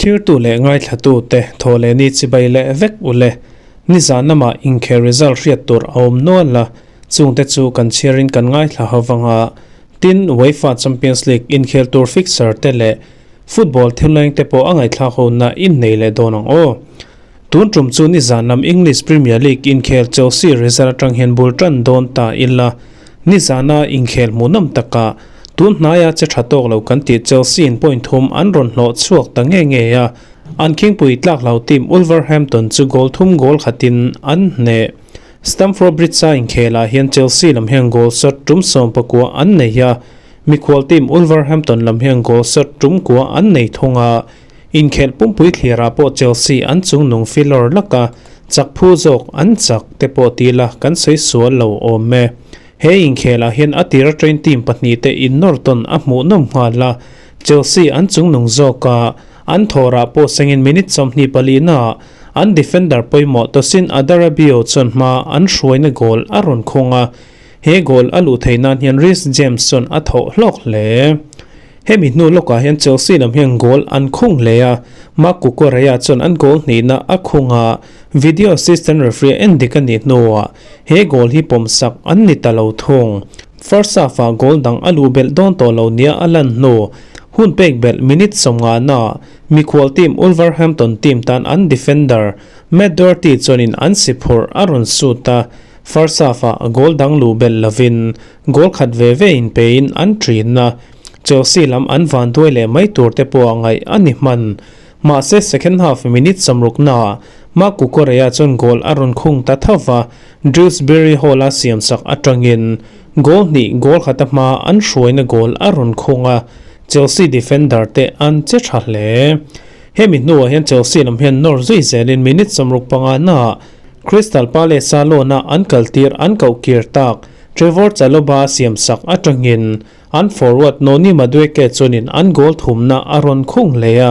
Thlirtu leh ngaithlatute thawhlehni chibai leh vek u le. Nizan lamah inkhel result hriat tur a awm nual a, chungte chu kan chhiarin kan ngaithla ho vang a. Tin, UEFA Champions League inkhel tur fixture te leh football thileng te pawh a ngaihthlak hona innei leh dawn ang aw. Tun tum chu nizan lam English Premier League inkhel Chelsea result atang hian bul tan dawn ta ila, nizana inkhel hmuhnawm takah tun hnaia che tha tawk lo kan tih Chelsea in point thum an rawn hlawh chhuak ta nge nge a, an khingpui tlak lo team Wolverhampton chu goal thum goal khatin an hneh. Stamford Bridge-a inkhelah hian Chelsea lam hian goal shot tum 19 an nei a, mikhual team Wolverhampton lam hian goal shot tum kua an nei thung a. Inkhelh pumpui thlirah pawh Chelsea an chungnung filawr lak a, chak phu zawk an chak te pawh ti la kan sawi sual lo awm e. He inkhelah hian a tira train team pahnihte innawr tawn a hmuhnawm nghal a, Chelsea an chungnung zawk a, an thawrah pawh sengin minute 24 naah an defender pawimawh Tosin Adarabioyo chuan hma an hruaina goal a rawn khung a, he goal a luh theih nan hian Reece James chuan a thawh hlawk hle. Hemi hnu lawkah hian Chelsea lam hian goal an khung hle a, Marc Cucurella chuan an goal hnihna a khung a, video assistant referee en dik a nih hnuah he goal hi pawmsak an ni ta lo thung. First half-ah goal dang a luh belh dawn tawh lo nia a lan hnu, hun pek belh minute 50 naah mikhual team Wolverhampton team tan an defender Matt Doherty chuanin an si phurh a rawn sut a, first half-ah goal dang luh belh lovin goal khat ve ve in pein an ṭin a, Chelsea lam an van duai leh mai tur te pawh a ngaih a ni hman. Mahse second half minute 60 naah Marc Cucurella chuan goal a rawn khung ta tho va, Dewsbury Hall a siam sak atangin goal hnih goal khata hma an hruaina goal a rawn khung a, Chelsea defender te an che tha hle. Hemi hnuah hian Chelsea lam hian nawr zui zelin minute 65 naah Crystal Palace a loan-a an kaltir an koh kir tak Trevor Chalobah siam sak atangin an forward Noni Madueke chuanin an goal thumna a rawn khung hle a,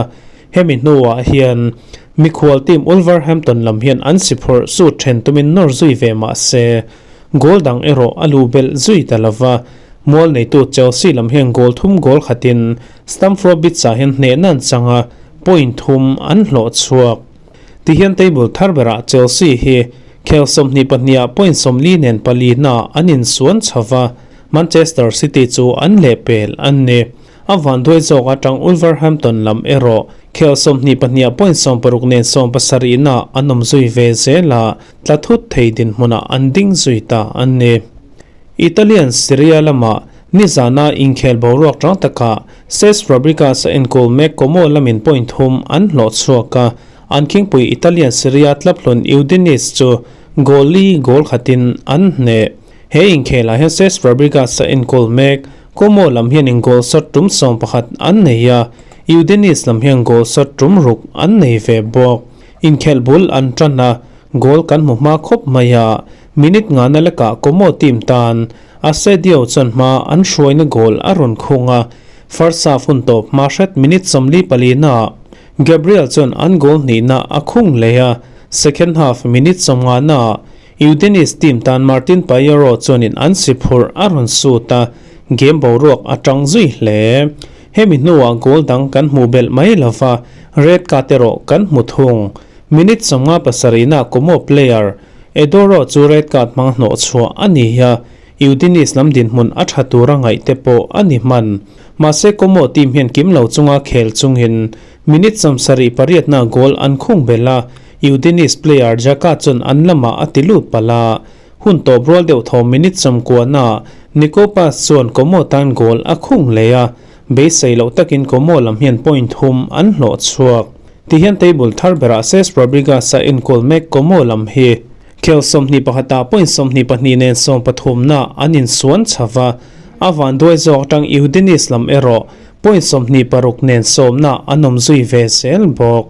hemi hnuah hian mikhual team Wolverhampton lam hian an si phurh sut then tumin nawr zui ve mahse goal dang erawh a lu belh zui ta lova, mual neitu Chelsea lam hian goal thum goal khatin Stamford Bridge-ah hian hnehna an chang a, point thum an hlawh chhuak. Tihian table thar berah Chelsea hi khel 22ah point 40 nen palina an insuan chhova, Manchester City chu an lehpel an ni. A van duai zawk atang Wolverhampton lam erawh khel 22ah point 60 nen 70 na an awm zui ve zela, tla thut thei dinhmunah an ding zui ta an ni. Italian Serie A lamah nizana inkhel boruak tang takah Cesc Fabregas a enkawl mek Como lamin point thum an hlawh chhuak a, an khingpui Italian Serie A club hlun Udinese chu goal li goal khatin an hneh. He inkhelah hian Cesc Fabregas a enkawl mek Como lam hian in goal shot tum 11 an nei a, Udinese lam hian goal shot tum ruk an nei ve bawk. Inkhel bul an tan a, goal kan hmu hma khawp mai a, minute ngana lekah Como team tan Asedio chuan hma an hruaina goal a rawn khung a, first half hun tawp hma hret minute 44 naah Gabriel chuan an goal hnihna a khung leh a, second half minute 50 naah Udinese team tan Martin Payero chuanin an si phurh a rawn sut a, game boruak a tang zui hle. Hemi hnuah goal dang kan hmu belh mai lova, red card erawh kan hmu thung. Minute 57 naah Como player Edoro chu red card hmang hnawh chhuah a ni a, Udinese lam dinhmun a tha tura ngaih te pawh a ni hman. Mahse Como team hian kim lo chunga khel chungin minute 78 na goal an khung belh a, Udinese player Xhaka chuan an lamah a ti lut pala. Hun tawp rual deuh thaw minute 90 naah Nico Paz chuan Como tan goal a khung leh a, beisei loh takin Como lam hian point thum an hlawh chhuak. Tihian table thar berah Cesc Fabregas a enkawl mek Como lam hi khel 21ah point 22 nen 13 na an insuan chhova, a van duai zawk atang Udinese lam erawh point 26 nen 10 na an awm zui ve zel bawk.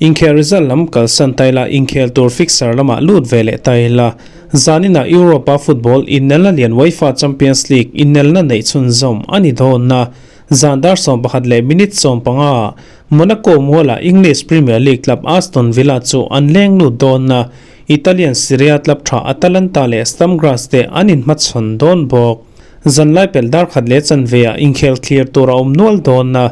Inkhel result lam kalsan taila inkhel tur fixture lamah lut ve leh taila. Zanina Europa football innelna lian UEFA Champions League innelna neih chhunzawm a ni dawn na. Zan dar 11 leh minute 15 Monaco muala English Premier League club Aston Villa chu an leng lut dawn na. Italian Serie A club tha Atalanta leh Sturm Graz te an inhmachhawn dawn bawk. Zan lai pel dar khat leh chanve ah inkhel thlir tur a awm nual dawn na.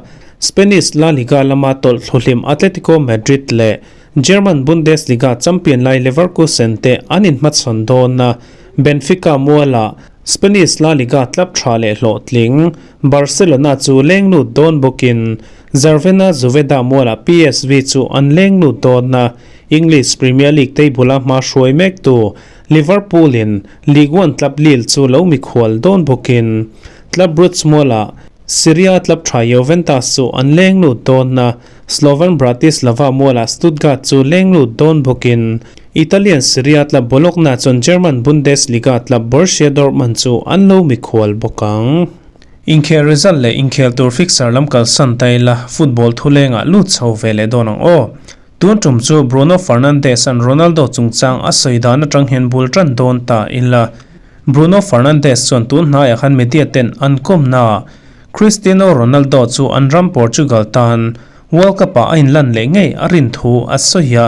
Spanish La Liga lama tawlh thluhlim Atletico Madrid leh German Bundesliga champion lai Leverkusen te an inhmachhawn dawn a, Benfica mualah Spanish La Liga club tha leh hlawhtling Barcelona chu leng lut dawn bawkin Crvena Zvezda mualah PSV chu an leng lut dawn a, English Premier League table-a hma hruai mektu Liverpool-in Ligue 1 club Lille chu lo mikhual dawn bawkin Club Brugge mualah Serie A club tha Juventus chu an leng lut dawn a, Slovan Bratislava mualah Stuttgart chu leng lut dawn bawkin Italian Serie A club Bologna chuan German Bundesliga club Borussia Dortmund chu an lo mikhual bawk ang. Inkhel result leh inkhel tur fixture lam kalsan ta ila football thulengah lut chho ve leh dawn ang aw. Tun tum chu Bruno Fernandes-a'n Ronaldo chungchang a sawi dan atang hian bul tan dawn ta ila. Bruno Fernandes chuan tun hnaiah khan media ten an kawmnaah Cristiano Ronaldo chu an ram Portugal tan World Cup-ah a inlan leh ngei a rin thu a sawi a.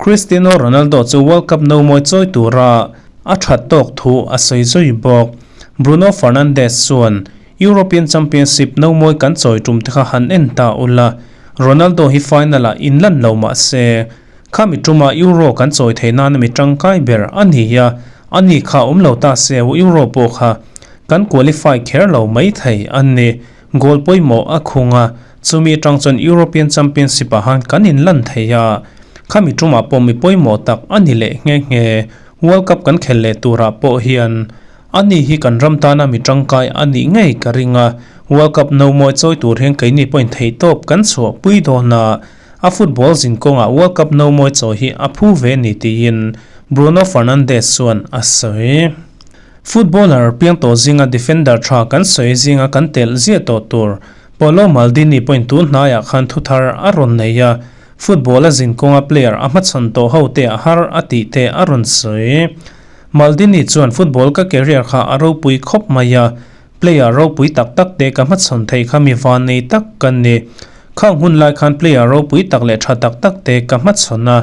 Cristiano Ronaldo chu World Cup no mawi chawi tura a that tawk thu a sawi zui bawk. Bruno Fernandes chuan European Championship no mawi kan chawi tum te kha han en ta ula, Ronaldo hi final-ah inlan lo mah se, khami tuma Euro kan chawi theih nana mi tangkai ber a ni a, ani kha awm lo ta se Euro pawh kha kan qualify kher lo mai thei a ni. Goal pawimawh a khung a, chumi atang chuan European Championship-ah han kan inlan thei a, khami tumah pawh mi pawimawh tak a ni leh nghe nghe. World Cup kan khel leh turah pawh hian ani hi kan ram tana mi tangkai a nih ngei ka ring a, World Cup no mawi chawi tur hian keini pawhin theihtawp kan chhuahpui dawn a, a football zin kawngah World Cup no mawi chawi hi a phu ve ni tiin Bruno Fernandes chuan a sawi. Footballer piang tawh zinga defender tha kan sawi zinga kan telh ziah tawh tur Paolo Maldini pawhin tun hnaiah khan thuthar a rawn nei a, football a zin kawnga player a hmachhawn tawh ho te a har a tih te a rawn sawi. Maldini chuan football ka career kha a ropui khawp mai a, player ropui tak tak te ka hmachhawn thei kha mi van nei tak ka ni. Khang hun lai khan player ropui tak leh tha tak tak te ka hmachhawn a,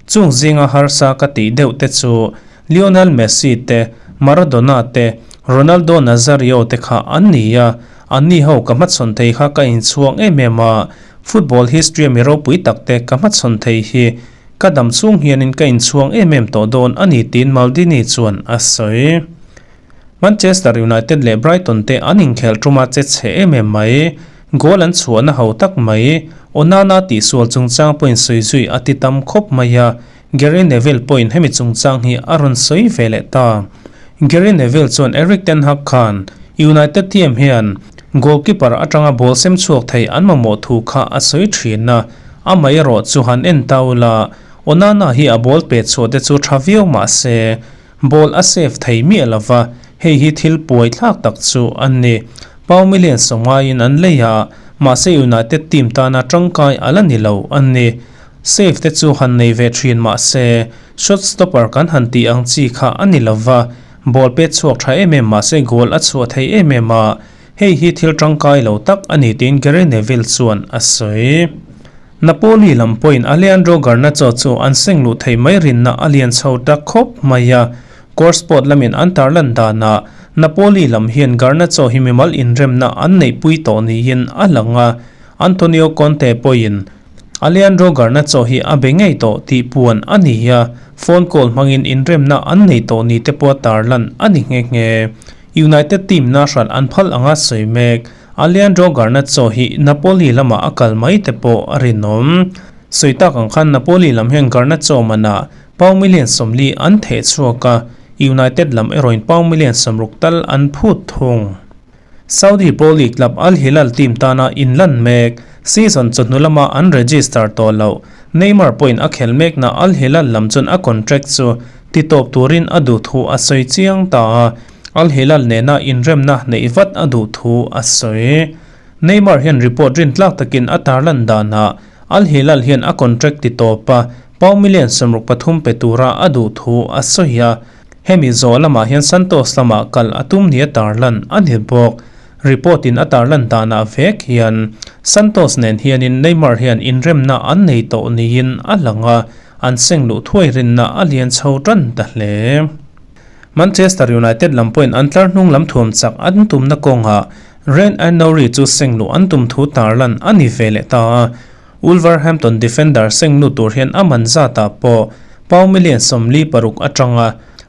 chung zinga harsa ka tih deuh te chu Lionel Messi te, Maradona te, Ronaldo Nazario te kha an ni a, anni ho ka hmachhawn thei kha ka inchhuang em em a, football history a mi ropui tak te ka hmachhawn thei hi ka dam chhung hianin ka inchhuang em em tawh dawn a ni tiin Maldini chuan a sawi. Manchester United leh Brighton te an inkhelh tuma che chhe em em mai, goal an chhuahna ho tak mai, Onana tihsual chungchang pawhin sawi zui a ti tam khawp mai a, Gary Neville pawhin hemi chungchang hi a rawn sawi ve leh ta. Gary Neville chuan Erik ten Hag khan United team hian goalkeeper atanga ball sem chhuak thei an mamawh thu kha a sawi thin a, amaherawh chu han en ta ula, Onana hi a ball pet chhuah te chu tha viau mah se, ball a save thei miah lova, hei hi thil puai thlak tak chu a ni. Pau million sawngaiin an lei a, mahse United team tana tangkai a la ni lo a ni. Save te chu han nei ve thin mah se, shot stopper kan han tih ang chi kha a ni lova, ball pet chhuak tha em em mah se goal a chhuah thei em em a, hei hi thil tangkai lo tak a ni tiin Gary Neville chuan a sawi. Napoli lam pawhin Alejandro Garnacho chu an seng luh thei mai rinna a lian chho ta khawp mai a, Corsport lamin an tarlan danah Napoli lam hian Garnacho hi mimal inremna an neihpui tawh niin a lang a, Antonio Conte pawhin Alejandro Garnacho hi a be ngei tawh tih puan a ni a, phone call hmangin inremna an nei tawh ni te pawh tarlan a ni nghe nghe. United team na hralh an phal anga sawi mek. Alejandro Garnacho hi Napoli lamah a kal mai te pawh a rinawm. Sawi tak ang khan Napoli lam hian Garnacho manah pound million 40 an theh chhuak a, United lam erawhin pound million 60 tal an phut thung. Saudi Pro League club Al Hilal team tana inlan mek, season chawhnu lama an register tawh loh. Neymar pawhin a khel mekna Al Hilal lam chuan a contract chu titawp turin a duh thu a sawi chiang ta a, Al Hilal nena inremna neih vat a duh thu a sawi. Neymar hian report rintlak takin a tarlan danah Al Hilal hian a contract titawp a, pound million 63 pe tura a duh thu a sawi a. Hemi zawh lamah hian Santos lamah kal a tum nia tarlan a ni bawk. Report in a tarlan danah vek hian Santos nen hianin Neymar hian inremna an nei tawh niin a lang a, an seng luh thuai rinna a lian chho tan ta hle. Manchester United lam pawhin an tlar hnung lam thuam chak an tumna kawngah Ren Ait-Nouri chu seng luh an tum thu tarlan a ni ve leh ta a, Wolverhampton defender seng lut tur hian a man zatah pawh pound million 46 atanga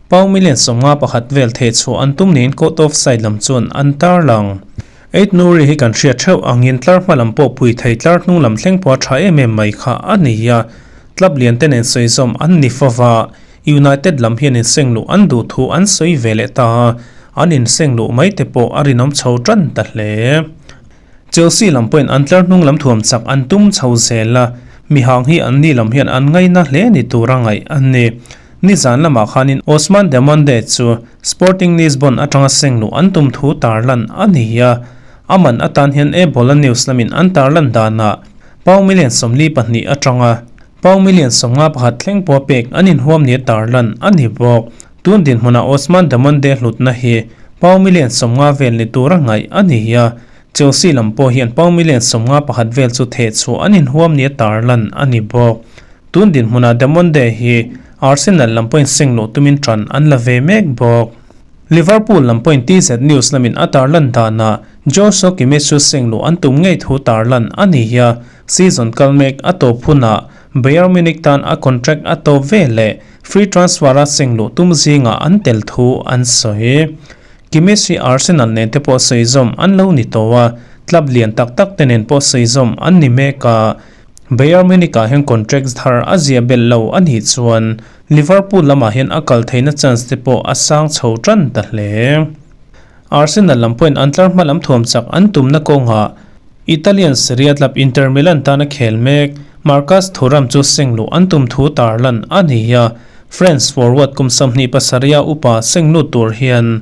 pound million 51 vel theh chhuah an tum niin Court of Side lam chuan an tarlang. Ait-Nouri hi kan hriat theuh angin tlar hma lam pawh pui thei tlar hnung lam thleng pawh a tha em em mai kha a ni a, club lian te nen sawi zawm an ni fova, United lam hian inseng luh an duh thu an sawi ve leh ta a, an inseng luh mai te pawh a rinawm chho tan ta hle. Chelsea lam pawhin an tlar hnung lam thuam chak an tum chho zel a, mihang hi an ni lam hian an ngaina hle ni tura ngaih an ni. Nizan lamah khanin Ousmane Diomande chu Sporting Lisbon atanga seng luh an tum thu tarlan a ni a, a man atan hian Ebola News lamin an tarlan danah pound million 42 atanga Pound million 51 thleng pawh pek an inhuam nia tarlan a ni bawk. Tun dinhmunah Ousmane Diomande hlutna hi pound million 50 vel ni tura ngaih a ni a, Chelsea lam pawh hian pound million 51 vel chu theh chhuah an inhuam nia tarlan a ni bawk. Tun dinhmunah Diomande hi Arsenal lam pawhin seng luh tumin tan an la ve mek bawk. Liverpool lam pawhin TZ News lamin a tarlan danah Joshua Kimmich chu seng luh an tum ngei thu tarlan a ni a, Season kal mek a tawp hunah Bayern Munich tan a contract a tawp ve leh free transfer a seng luh tum zingah an tel thu an sawi. Kimmich hi Arsenal nen te pawh sawi zawm an lo ni tawh a, club lian tak tak te nen pawh sawi zawm an ni mek a. Bayern Munich ah hian contract thar a ziah belh lo a nih chuan Liverpool lamah hian a kal theihna chance te pawh a sang chho tan ta hle. Arsenal lam pawhin an tlar hma lam thuam chak an tumna kawngah Italian Serie A club Inter Milan tana khel mek Marcus Thuram chu seng luh an tum thu tarlan a ni a, France forward kum 27 a upa seng lut tur hian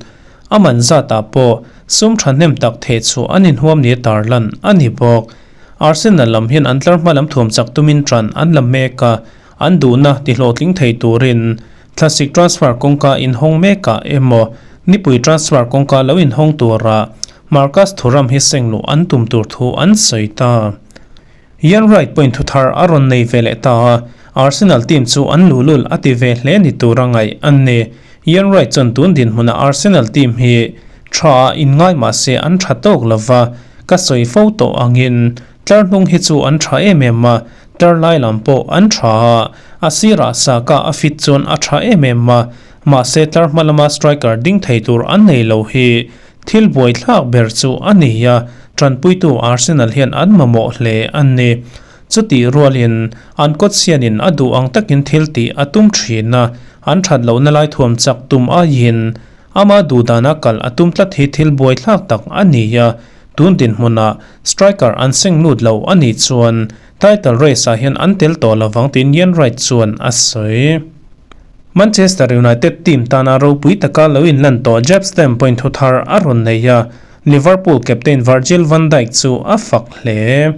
a man zatah pawh sum thahnem tak theh chhuah an inhuam nia tarlan a ni bawk. Arsenal lam hian an tlar hma lam thuam chak tumin tan an la mek a, an duhna tihlawhtling thei turin Thlasik transfer kawngka inhawng mekah emaw nipui transfer kawngka lo inhawng turah Marcus Thuram hi seng luh an tum tur thu an sawi ta. Ian Wright pawhin thu thar a rawn nei ve leh ta a, Arsenal team chu an luhlul a ti ve hle ni tura ngaih an ni. Ian Wright chuan tun dinhmunah Arsenal team hi tha a inngai mah se an tha tawk lova, ka sawi fo tawh angin tlar hnung hi chu an tha em em a, Tar lai lam pawh an tha a, a sirah Saka a fit chuan a tha em em a, mahse tlar hma lama striker ding thei tur an nei lo hi thil buaithlak ber chu a ni a, tanpuitu Arsenal hian an mamawh hle a ni. Chutih rualin an kawt sianin a duh ang takin thil tih a tum thin a, an that lohna lai thuam chak tum aiin ama duh dana kal a tum tlat hi thil buaithlak tak a ni a, tun dinhmunah striker an seng lut lo a nih chuan Title race ah hian an tel tawh lovang tiin Ian Wright chuan a sawi. Manchester United team tana ropui taka lo inlan tawh Jaap Stam pawhin thu thar a rawn nei a, Liverpool captain Virgil van Dijk chu a fak hle.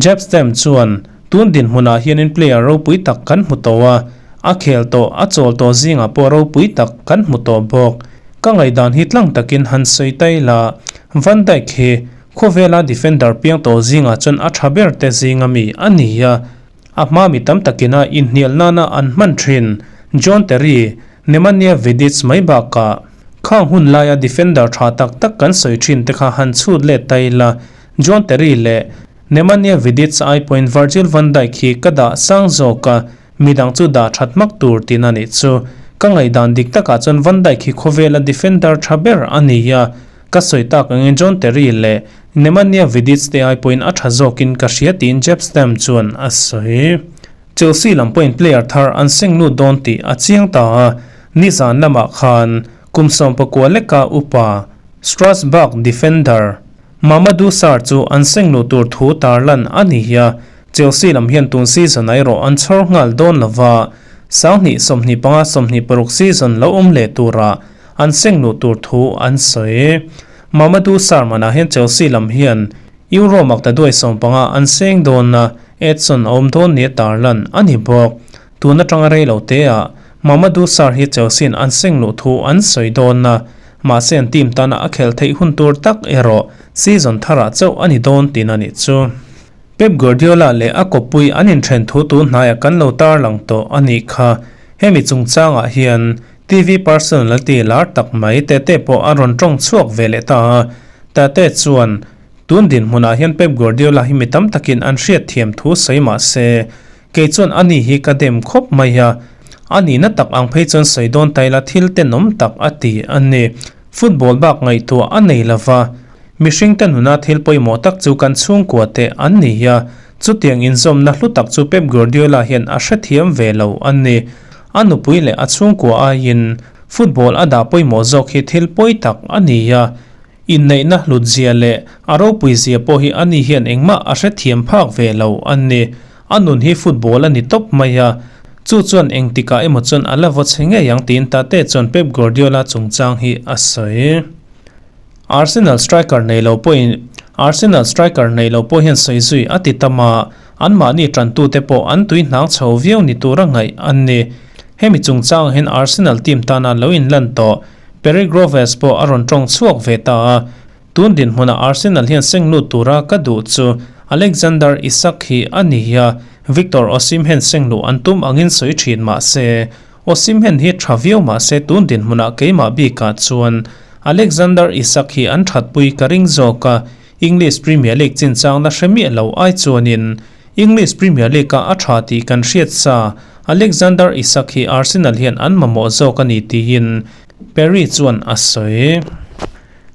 Jaap Stam chuan, Tun dinhmunah hianin player ropui tak kan hmu tawh a, a khel tawh, a chawl tawh zingah pawh ropui tak kan hmu tawh bawk. Ka ngaihdan hi tlang takin han sawi tai la, Van Dijk hi Khawvela defender piang tawh zingah chuan a tha ber te zinga mi a ni a, a hma mi tam takin a inhnial nana an hman thin John Terry, Nemanja Vidic mai bakah khang hun laia defender tha tak tak kan sawi thin te kha han chhut let ta ila, John Terry leh Nemanja Vidic ai pawhin Virgil van Dijk hi ka dah sang zawk a, midang chu dah that hmak tur tin a nih chu. Ka ngaihdan dik takah chuan Van Dijk hi khawvela defender tha ber a ni a, Ka sawi tak angin John Terry leh Nemanja Vidic te ai pawhin a tha zawkin ka hria tiin Jaap Stam chuan a sawi. Chelsea lam pawhin player thar an seng lut dawn tih a chiang ta a, nizan lamah khan kum 19 leka upa Strasbourg defender Mamadou Sarr chu an seng luh tur thu tarlan a ni a, Chelsea lam hian tun season ah erawh an chhawr nghal dawn lova, 2025 26 season lo awm leh turah an seng luh tur thu an sawi. Mamadou Sarr manah hian Chelsea lam hian Euro makta duai 15 an seng dawn a, Edson a awm dawn nia tarlan a ni bawk. Tun atanga rei lo te ah Mamadou Sarr hi Chelsea in an seng luh thu an sawi dawn a, mahse an team tana a khelh theih hun tur tak erawh season tharah chauh a ni dawn tin a nih chu. Pep Guardiola leh a kawppui an inthen thu tun hnaiah kan lo tarlang tawh a nih kha. Hemi chungchangah hian TV personality lar tak mai Tete pawh a rawn tawng chhuak ve leh ta a. Tate chuan, Tun dinhmunah hian Pep Guardiola hi mi tam takin an hriatthiam thu sawi mah se, kei chuan ani hi ka dem khawp mai a, a nihna tak ang phei chuan sawi dawn ta ila thil tenawm tak a ti a ni. Football bak ngaihtuah a nei lo va, mihringte nuna thil pawimawh tak chu kan chhungkua te an ni a, chutiang inzawmna hlu tak chu Pep Guardiola hian a hrethiam ve lo a ni. A nupui leh a chhungkua aiin football a dah pawimawh zawk hi thil pawi tak a ni a, Inneihna hlutzia leh a ropuizia pawh hi ani hian engmah a hrethiam phak ve lo a ni. A nun hi football a ni tawp mai a, chu chuan engtikah emaw chuan a la vaw chhe ngei ang tiin Tate chuan Pep Guardiola chungchang hi a sawi. Arsenal striker nei lo pawhin Arsenal striker nei lo pawh hian sawi zui a ti tam a, anmahni tantute pawh an tui hnang chho viau ni tura ngaih an ni. Hemi chungchangah hian Arsenal team tana lo inlan tawh Perry Groves pawh a rawn tawng chhuak ve ta a, tun dinhmunah Arsenal hian seng lut tura ka duh chu Alexander Isak hi a ni a, Victor Osimhen seng luh an tum angin sawi thin mah se, Osimhen hi tha viau mah se tun dinhmunah keimah bikah chuan Alexander Isak hi an thatpui ka ring zawk a, English Premier League chinchang la hre miah lo ai chuanin English Premier League-a a tha tih kan hriat sa, Alexander Isak hi Arsenal hian an mamawh zawk a ni tiin Perry chuan a sawi.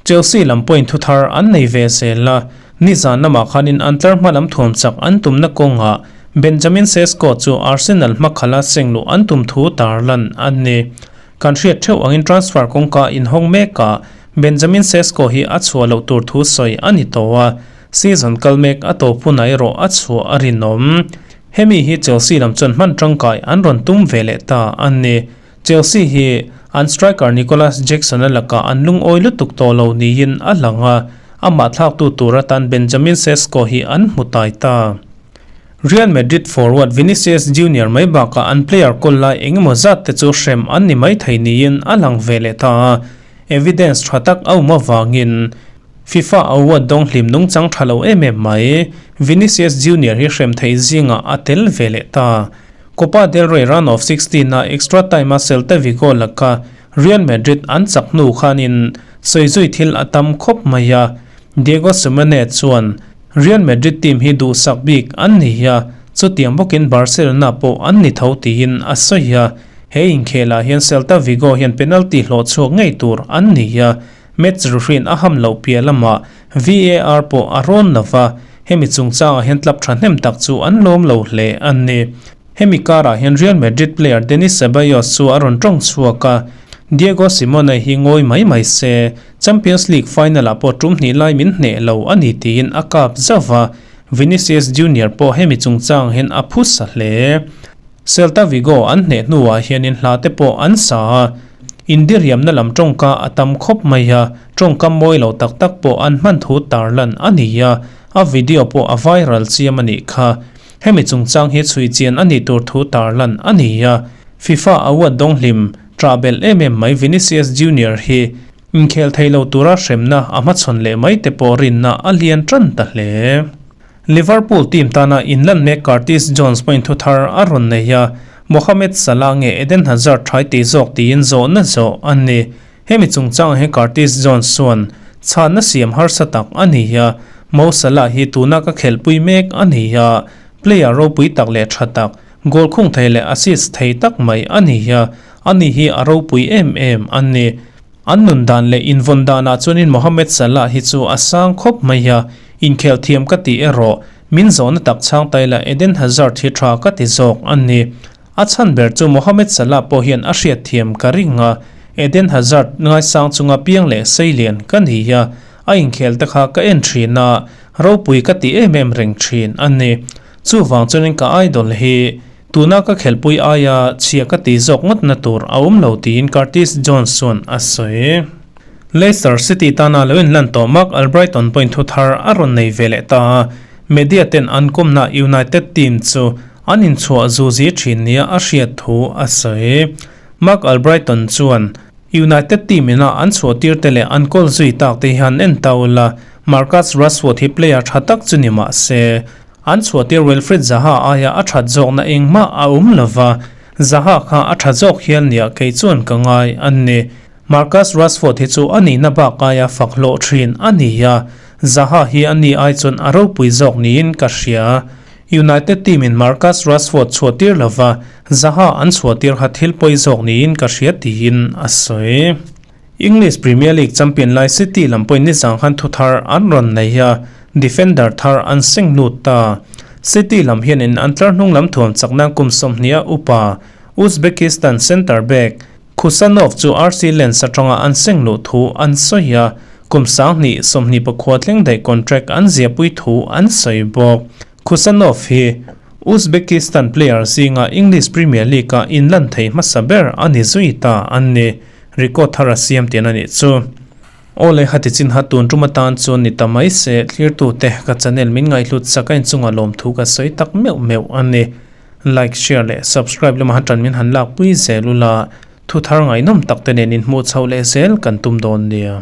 Chelsea lam pawhin thuthar an nei ve zel a, nizan lamah khanin an tlar hma lam thuam chak an tumna kawngah Benjamin Sesko chu Arsenal hmakhala seng luh an tum thu tarlan a ni. Kan hriat theuh angin transfer kawngka inhawng mekah Benjamin Sesko hi a chhuah loh tur thu sawi a ni tawh a, Season kal mek a tawp hunah erawh a chhuah a rinawm. Hemi hi Chelsea lam chuan hman tangkai an rawn tum ve leh ta a ni. Chelsea hi an striker Nicolas Jackson-a lakah an lungawi lutuk tawh lo niin a lang a, amah thlaktu tur atan Benjamin Sesko hi an hmu tai ta. Real Madrid forward Vinicius Junior mai bakah an player kawl lai engemaw zat te chu hrem an ni mai thei niin a lang ve leh ta a, evidence tha tak a awm avangin FIFA award dawng hlim nungchang tha lo em em mai, Vinicius Junior hi hrem theih zingah a tel ve leh ta. Copa del Rey round of 16 a extra time a Celta Vigo laka Real Madrid an chak hnu khanin sawizui thil a tam khawp mai a, Diego Simeone chuan Real Madrid team hi duhsak bik an ni a, chutiang bawkin Barcelona pawh an ni tho tiin a sawi a, he inkhelah hian Celta Vigo hian penalty hlawh chhuak ngei tur an ni a, Match ruhrin a ham loh piah lamah VAR pawh a rawn lo va, hemi chungchangah hian club thahnem tak chu an lawm lo hle a ni. Hemi karah hian Real Madrid player Denis Ceballos chu a rawn tawng chhuak a, Diego Simeone hi ngawi mai mai se, Champions League final-ah pawh tum hnih lai min hneh lo a ni tiin a kap zauh va, Vinicius Junior pawh hemi chungchang hian a phusa hle. Celta Vigo an hneh hnuah hianin hla te pawh an sa a, indiriamna lam tawngka a tam khawp mai a, tawngkam mawi lo tak tak pawh an hman thu tarlan a ni a, a video pawh a viral chiam a nih kha. Hemi chungchang hi chhui chian a nih tur thu tarlan a ni a, FIFA award dawnghlim ṭah belh em em mai Vinicius Junior hi inkhel thei lo tura hremna a hmachhawn leh mai te pawh rinna a lian ṭan ta hle. Liverpool team tana inlan mek Curtis Jones pawhin thu thar a rawn nei a, Mohamed Salah nge Eden Hazard thai tih zawk tiin zawhna zawh a ni. Hemi chungchangah hian Curtis Jones chuan chhanna siam harsa tak a ni a, Mo Salah hi tuna ka khelhpui mek a ni a, player ropui tak leh tha tak, goal khung thei leh assist thei tak mai a ni a, ani hi a ropui em em a ni. An nun dan leh invawn danah chuanin Mohamed Salah hi chu a sang khawp mai a, inkhel thiam ka tih erawh min zawhna tak chhang tai la Eden Hazard hi tha ka ti zawk a ni. A chhan ber chu Mohamed Salah pawh hian a hriat thiam ka ring a, Eden Hazard ngaisang chunga piang leh seilian ka ni a, a inkhel te kha ka en thin a, ropui ka ti em em reng thin a ni. Chuvang chuanin ka idol hi Tuna ka khelhpui aia chhia ka ti zawk ngawtna tur a awm lo tiin Curtis Jones chuan a sawi. Leicester City tana lo inlan tawh Marc Albrighton pawhin thu thar a rawn nei ve leh ta a, media ten an kawmna United team chu an inchhuah zuzi thin nia a hriat thu a sawi. Marc Albrighton chuan, United team ina an chhuah tir te leh an kawl zui tak te hian en ta ula, Marcus Rashford hi player tha tak chu ni mah se, An chhuahtir Wilfried Zaha aia a that zawkna engmah a awm lo va, Zaha kha a tha zawk hial nia kei chuan ka ngai a ni. Marcus Rashford hi chu a nihna bak aia fak hlawh thin a ni a, Zaha hi a ni ai chuan a ropui zawk niin ka hria. United team in Marcus Rashford chhuahtir lova Zaha an chhuahtir kha thil pawi zawk niin ka hria tiin a sawi. English Premier League champion lai City lam pawhin nizang khan thu thar an rawn nei a, defender thar an seng lut ta. City lam hianin an tlar hnung lam thuam chak nan kum 20 a upa Uzbekistan centre back Khusanov chu RC Lens atanga an seng luh thu an sawi a, kum 20 24 thleng daih contract an ziahpui thu an sawi bawk. Khusanov hi Uzbekistan player zinga English Premier League-a inlan thei hmasa ber a ni zui ta an ni. Record thar a siam tian a nih chu. Aw le hati chin ha tun tum atan chuan ni ta mai se, thlirtute ka channel min ngaihhlut sak a inchungah lawmthu ka sawi tak meuh meuh a ni. Like, share leh subscribe lama han tan min han lakpui zel ula, thu thar ngaihnawm tak te nen inhmuh chhoh leh zel kan tum dawn nia.